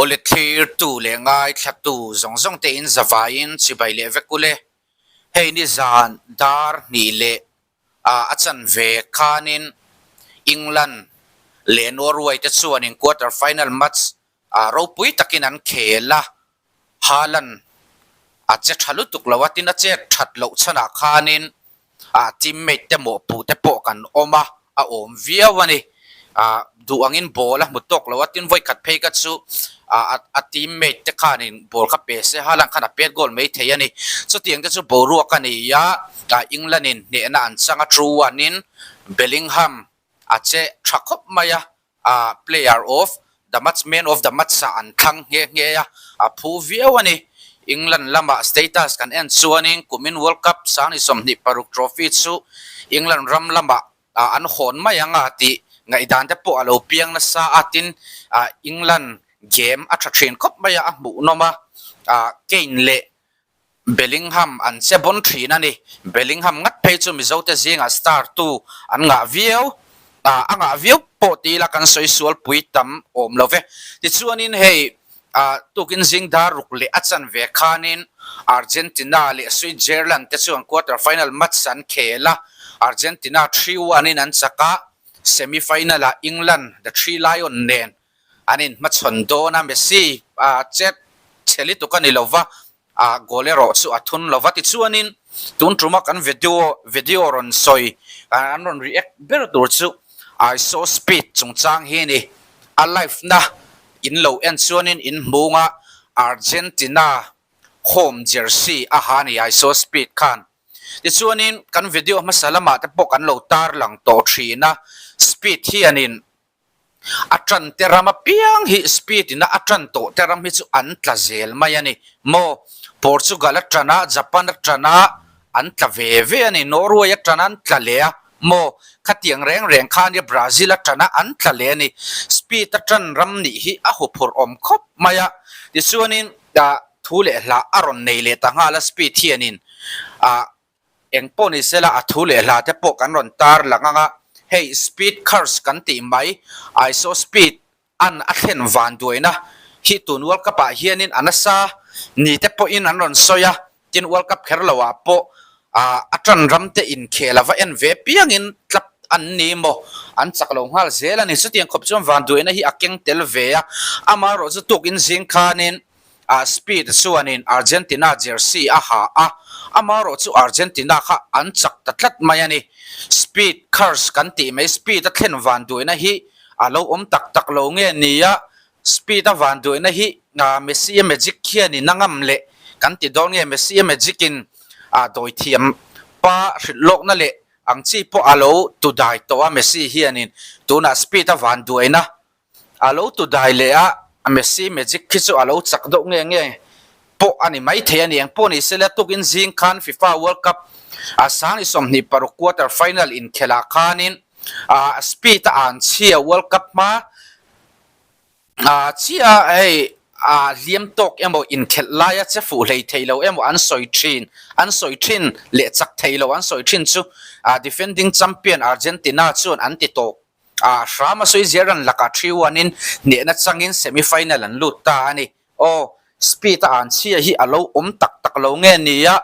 Awle thlirtu leh ngaithlatu zawng zawng te in zavaiin chibai leh vek ule. Hei nizan dar hnih leh a chanve khanin England leh Norway te chuanin quarter final match ropui takin an khel a, Haaland a che tha lutuk lo a, tin a chet that loh chhanah khanin ah teammate te mawhpuh te pawh kan awm a, a awm viau a ni. Ah duh angin ball a hmu tawk lo a, tin vawikhat phei kha chu ah a teammate te khanin ball kha pe se Haaland khan a pet goal mai thei a ni. Chutiang te chu boruak a ni a, ah England in hnehna an chang a, two one in Bellingham a che tha khawp mai a, a player of the match man of the match ah an thlang nghe nghe a, a phu viau a ni. England lamah status kan en chuanin kumin World Cup sang ni 26 trophy chu England ram lamah an hawn mai ang a tih ngaihdan te pawh a lo piang nasa a, tin England game a tha thin khawp mai a, a hmuhnawm a, Kane leh Bellingham an che bawn thin a ni. Bellingham ngat phei chu Mizote zingah star tu an ngah viau. A ngah viau pawh ti ila kan sawi sual pui tam awm lo ve. Tichuanin hei tukin zing dar ruk leh a chanve khanin Argentina leh Switzerland te chuan quarter final match an khel a, Argentina 3-1 in an chak a, semi final ah England the Three Lion nen An inhmachhawn dawn a, Messi chet chhe lutuk a ni lo va, a goal erawh chu a thun lo va. Tichuanin tun tuma kan video video rawn sawi, an rawn react ber tur chu I saw speed chungchang hi a ni. A live na in lo en chuanin in hmunga Argentina home jersey a ha a ni I saw speed khan. Tichuanin kan video hmasa lamah te pawh kan lo tarlang tawh thin a, speed hianin A tan te ram apiang hi speed ina a tan tawh te ram hi chu an tla zel mai a ni maw? Portugal a tan a, Japan a tan a, an tla ve ve a ni. Norway a tan a, an tla leh a maw? Khatiang reng reng kha a nia, Brazil a tan a, an tla leh a ni. Speed a tan ram nih hi a huphurh awm khawp mai a. Tichuanin thu leh hla a rawn nei leh ta nghal a speed hianin ah Eng pawh ni sela a thu leh hla te pawh kan rawn tar lang ang a, hei speed curse kan tih mai, I saw speed an a thlen van duaina hi tun World Cup ah hianin a nasa ni te pawhin an rawn sawi a, tin World Cup kher lo ah pawh a tan ram te inkhel a va en ve piangin tlap an ni maw, an chak lo nghal zel a ni. Chutiang khawp chuan van duaina hi a keng tel ve a, amaherawhchu tukin zing khanin A speed chuanin Argentina jersey a ha a, amaherawh chu Argentina kha an chak ta tlat mai a ni. Speed curse kan tih mai, speed a thlen van duaina hi a lo awm tak tak lo nge nia, speed a van duaina hi Messi a magic hianin a ngam leh kan ti dawn nge, Messi a magic in a dawithiam pa hrilh lawkna leh ang chi pawh a lo tu dai tawh a Messi hianin tunah speed a van duaina A lo tu dai leh a, Messi magic khi chu a lo chak deuh nge nge pawh a ni maithei a ni. Eng pawh ni sela tukin zing khan FIFA World Cup a sang i 26 quarter final inkhelh ah khanin speed a an chhia World Cup hma chiah hei a hliam tawk emaw inkhelh laia che fuh hlei thei lo emaw an sawi thin an sawi thin leh chak thei lo an sawi thin chu defending champion Argentina chuan an ti tawk A hram a sawi zel ran lakah 3-1 in hnehna changin semi final an lut ta a ni. Aw, speed a an chhia hi a lo awm tak tak lo nge nia,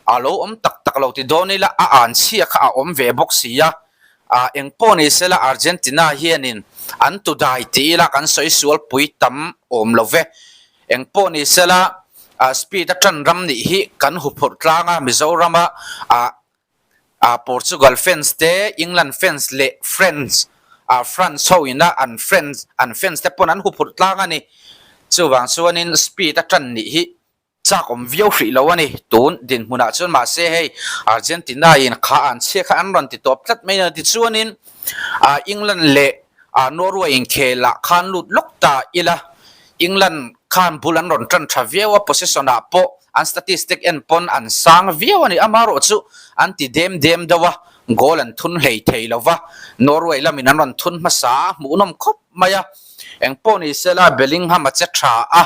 a lo awm tak tak lo ti dawn ila a an chhia kha a awm ve bawk si a. A eng pawh ni sela Argentina hianin an tu dai ti ila kan sawi sual pui tam awm lo ve. Eng pawh ni sela speed a tan ram nih hi kan huphurh tlang a, Mizorama a Ah Portugal fans te, England fans leh France ah France ho ina an friends an fans te pawn an huphurh tlang a ni. Chuvang chuanin speed a tan nih hi chak awm viau hrih lo a ni. Tun dinhmunah chuan mahse hei Argentina in kha an chhia kha an rawn ti tawp tlat mai a ni. Tichuanin ah England leh ah Norway inkhelah khan lut lawk ta ila England khan bul an rawn tan tha viau a, possession ah pawh An statistic en pawn an sang viau a ni. Amaherawh chu an ti dem dem deuh a, goal an thun hlei thei lo va, Norway lamin an rawn thun hmasa a, hmuhnawm khawp mai a. Engpawh ni sela Bellingham a che tha a,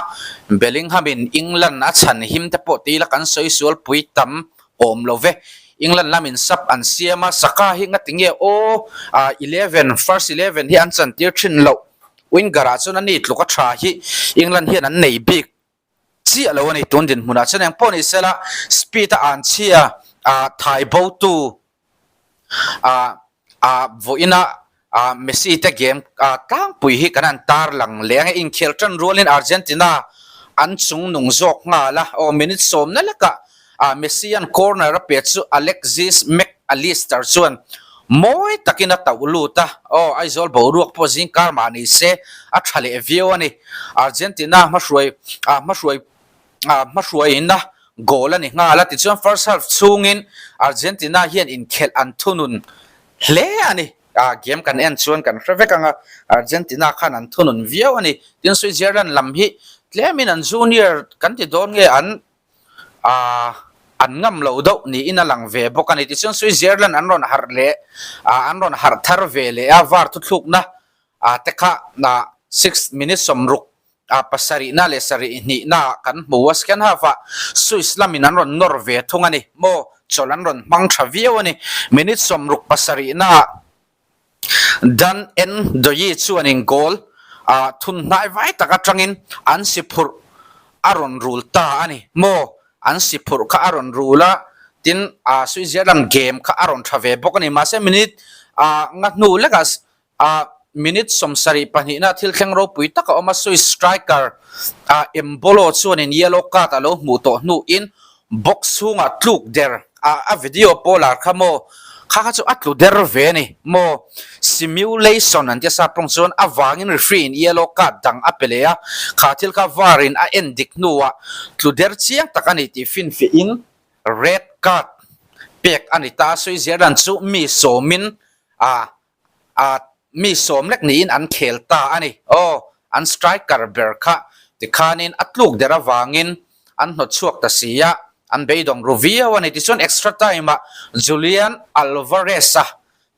Bellingham in England a chhan him te pawh ti ila kan sawi sual pui tam awm lo ve. England lamin sub an siam a, Saka hi ngati nge aw 11, first 11 hi an chantir thin loh. Winger ah chuan a ni tluk a tha hi England hian an nei bik chiah lo a ni tun dinhmunah chuan eng pawh ni sela speed a an chhia ah thai bo tu ah ah vawiina ah Messi te game ah tlangpui hi kan han tar lang leh ang e inkhel tan rualin Argentina an chung nung zawk nghal a aw minute sawmna lekah ah Messi an corner a pe chu Alexis Mac Allister chuan mawi takin a tauh lut a aw Aizawl boruak pawh zingkar mah ni se a tha leh viau a ni Argentina hmahruai ah hmahruai ah hmahruaiin a goal a ni nghal a tichuan first half chhungin Argentina hian inkhelh an thunun hle a ni. Ah game kan en chuan kan hre vek ang a, Argentina khan an thunun viau a ni. Tin Switzerland lam hi tlemin an junior kan ti dawn nge an ah an ngam lo deuh niin a lang ve bawk a ni. Tichuan Switzerland an rawn harh leh ah an rawn harh thar ve leh a, var thuthlukna ah te kha ah six minute sawmruk A pasarihna leh sarih hnihna kan hmu a, second half ah Swiss lamin an rawn nawr ve thung a ni maw, chawlh an rawn hmang tha viau a ni. Minute 60 pasarihna ah Dan Ndoye chuanin goal ah thun hnai vai tak atangin an si phurh a rawn rul ta a ni maw, an si phurh kha a rawn rul a, tin Switzerland game kha a rawn tha ve bawk a ni. Mahse minute nga hnu lekah A minute 72 na thil thleng ropui tak a awm a, Swiss striker a Embolo chuanin yellow card a lo hmuh tawh hnuin box chhungah tluk der a, a video pawh lar kha maw, kha kha chu a tlu der ve a ni maw, simulation an tia sap tawng chuan avangin referee in yellow card dang a pe leh a, kha thil kha VAR in a en dik hnuah tlu der chiang tak a ni tih finfiahin red card pek a ni ta a, Switzerland chu mi sawmin a a mi sawm lek niin an khel ta a ni. Aw, an striker ber kha tikhanin a tluk der avangin an hnawt chhuak ta si a, an beidawng ru viau a ni. Tichuan extra time-ah Julian Alvarez-a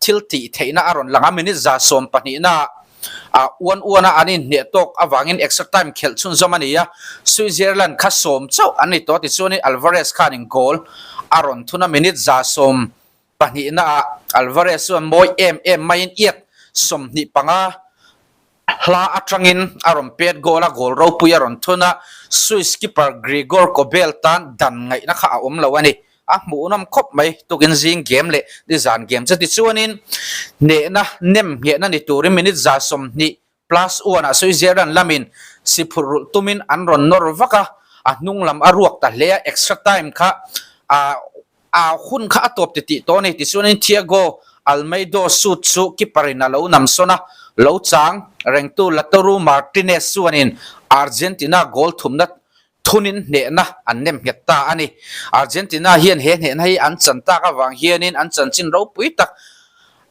thil tih theihna a rawn lang a, minute 12 na ah uan uana an inhneh tawk avangin extra time khelh chhunzawm a ni a, Switzerland kha sawm chauh an ni tawh. Tichuanin Alvarez khanin goal a rawn thun a, minute 10 Pahnihna ah Alvarez chuan mawi em em maiin iak 25 hla atangin a rawn pet goal a, goal ropui a rawn thun a, Swiss keeper Gregor Kobel tan dan ngaihna kha a awm lo a ni. A hmuhnawm khawp mai, tukin zing game leh nizan game chu tichuanin hnehna nem nghehna ni turin minute 20 plus one ah Switzerland lamin si phurh rulh tumin an rawn nawr vak a, a hnung lam a ruak ta hle a, extra time kha ah a hun kha a tawp titih tawh a ni. Tichuanin Thiago Almeido shoot chu keeper in a lo nam sawn a, lo chang rengtu Lautaro Martinez chuanin Argentina goal thumna thunin hnehna an nem nghet ta a ni. Argentina hian he hnehna hi an chan tak avang hianin an chanchin ropui tak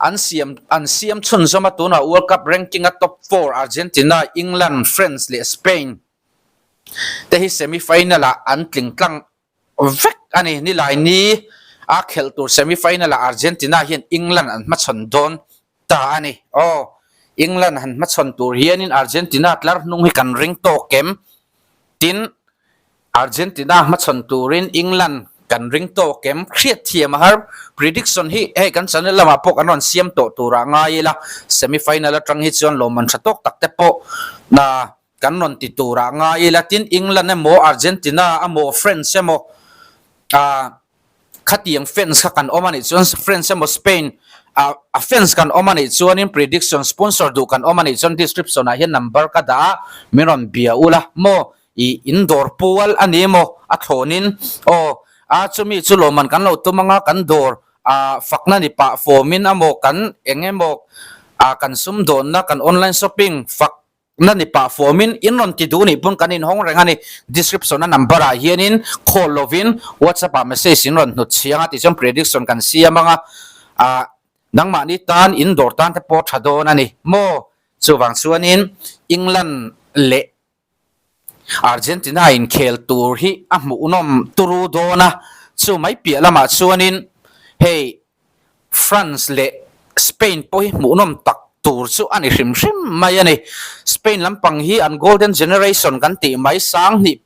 an siam an siam chhunzawm a, tunah World Cup ranking a top four Argentina, England, France leh Spain te hi semi final ah an tling tlang vek a ni. Nilai ni a khelh tur semi final ah Argentina hian England an hmachhawn dawn ta a ni. Aw, England han hmachhawn tur hianin Argentina tlar hnung hi kan ring tawk em? Tin, Argentina hmachhawn turin England kan ring tawk em? Hriat thiam a har. Prediction hi hei kan channel lamah pawh kan rawn siam tawh turah ngai ila, semi final atang hi chuan lawmman tha tawk tak te pawh kan rawn ti turah ngai ila. Tin, England emaw Argentina emaw France emaw Khatiang fans kha kan awm a nih chuan France emaw Spain ah a fans kan awm a nih chuanin prediction sponsor duh kan awm a nih chuan description ah hian number ka dah a min rawn bia ula maw ih in dawr pual a ni maw a thlawnin aw a chumi chu lawmman kan lo tum anga kan dawr ah fakna ni pah fawmin amaw kan eng emaw ah kan sumdawnna kan online shopping fak Na ni pah form-in in rawn ti duh nih pawn kan inhawng reng a ni. Description a number ah hianin call lovin WhatsApp ah message in rawn hnut chhiang a tichuan prediction kan siam ang a, ah nangmahni tan in dawr tan te pawh tha dawn a ni maw? Chuvang chuanin England leh Argentina inkhel tur hi a hmuhnawm turu dawn a, chu mai piah lamah chuanin hei France leh Spain pawh hi hmuhnawm tak tur chu a ni hrim hrim mai a ni. Spain lampang hi an golden generation kan tih mai, 2013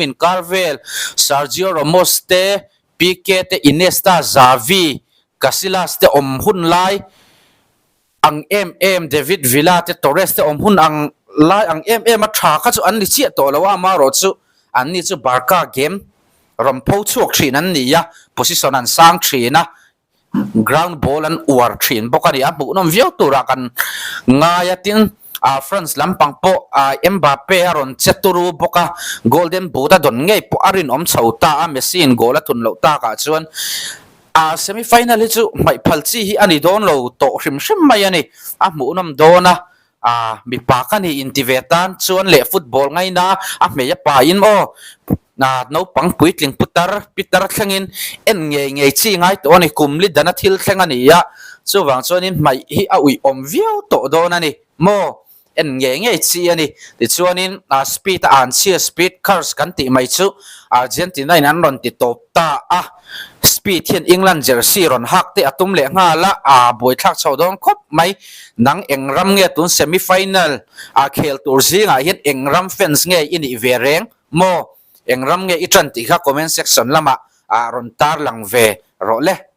inkar vel, Sergio Ramos te, Pique te, Iniesta, Xavi, Casillas te awm hun lai. Ang em em David Villa te Torres te awm hun ang lai ang em em a tha kha chu an ni chiah tawh lo a, amaherawh chu an ni chu Barca game rawn pho chhuak thin an ni a, position an sang thin a, ground ball an uar thin bawk a ni a, hmuhnawm viau turah kan ngai a, tin France lampang pawh Mbappe a rawn che turu bawk a, golden boot a dawn ngei pawh a rinawm chho ta a, Messi in goal a thun loh takah chuan A semi final hi chu hmaih phal chi hi a ni dawn lo tawh hrim hrim mai a ni. A hmuhnawm dawn a, a mipa ka ni inti ve tan chuan leh football ngaina a hmei a pa in aw naupang puitling putar pitar thlengin en ngei ngei chi ngai tawh a ni. Kum li dana thil thleng a ni a, chuvang chuanin hmaih hi a uihawm viau tawh dawn a ni maw? En ngei ngei chi a ni. Tichuanin speed a an chhia speed curse kan tih mai chu Argentina in an rawn ti tawp ta a. Speed hian England jersey rawn hak te a tum leh nghal a, a buaithlak chho dawn khawp mai. Nang eng ram nge tun semi final a khel tur zingah hian eng ram fans nge i nih ve reng maw? Eng ram nge i tan tih kha comment section lamah rawn tarlang ve rawh le.